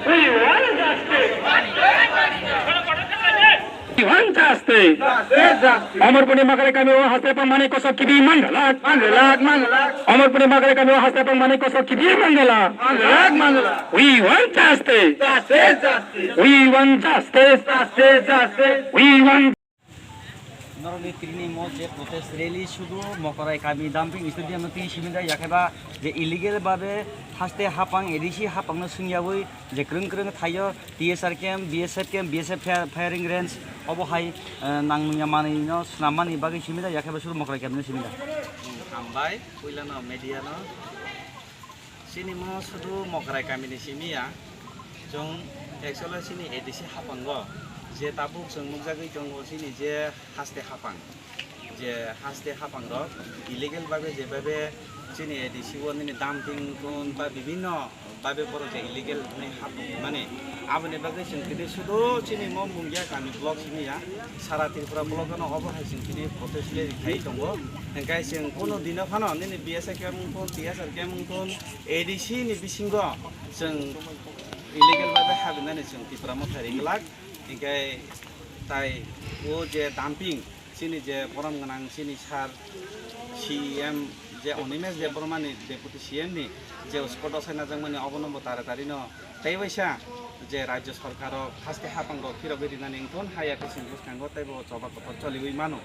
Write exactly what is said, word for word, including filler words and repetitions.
We want justice. We want justice. Justice, justice. Omorpuni Makarai kami o haste pang mani kosok kibi mangalak. Mangalak, mangalak. Omorpuni Makarai kami o haste pang mani kosok kibi mangalak. Mangalak, mangalak. We want justice. Justice, justice. We want justice. Justice, justice. We want Norokni tini mo je protest rally sudu Mokorai kami dumping stadium no twi simi da, yakhe ba je illegal babe haste hapang A D C hapang no swngyawi je kwrwng kwrwng thaio T S R camp, B S F camp, B S F fire-, firing range obo hai, eh, nang nungya manwi no swnam mani bagwi simi da, yakhe ba sudu Mokorai kami no simi da. Hambai, puila no media no. Chini mo sudu Mokrai kamini simi ya. Chwng actually chini A D C hapango je tabuk chwng nukjagwi tongo chini je haste hapang. Je haste hapang rok illegal babe je babe chini A D C o nini dumping kun ba bibinno babe borok je illegal ni hapang mani aboni bagwi chwng tini sudu chini mo Mungia kami block simi ya. Sara Tripura block no obo hai chwng tini protest rally khai tongo. Hingkai chwng kuno dino phano nini B S F camp wngkon, T S R camp wngkon, A D C ni bisingo chwng illegal babe habinani chwng Tipra Motha ri glak. Hingkai tai o je dumping chini je borom gwnang chini sir C M je Animesh Debbarma ni deputy C M ni je spot o sai najakmani obono bo tara tari no tei waisa je rajya sarkar rok haste hapang rok phirogwi rinani wngkon haya khe chwng bwskango tei bo choba kotor choliwi mano.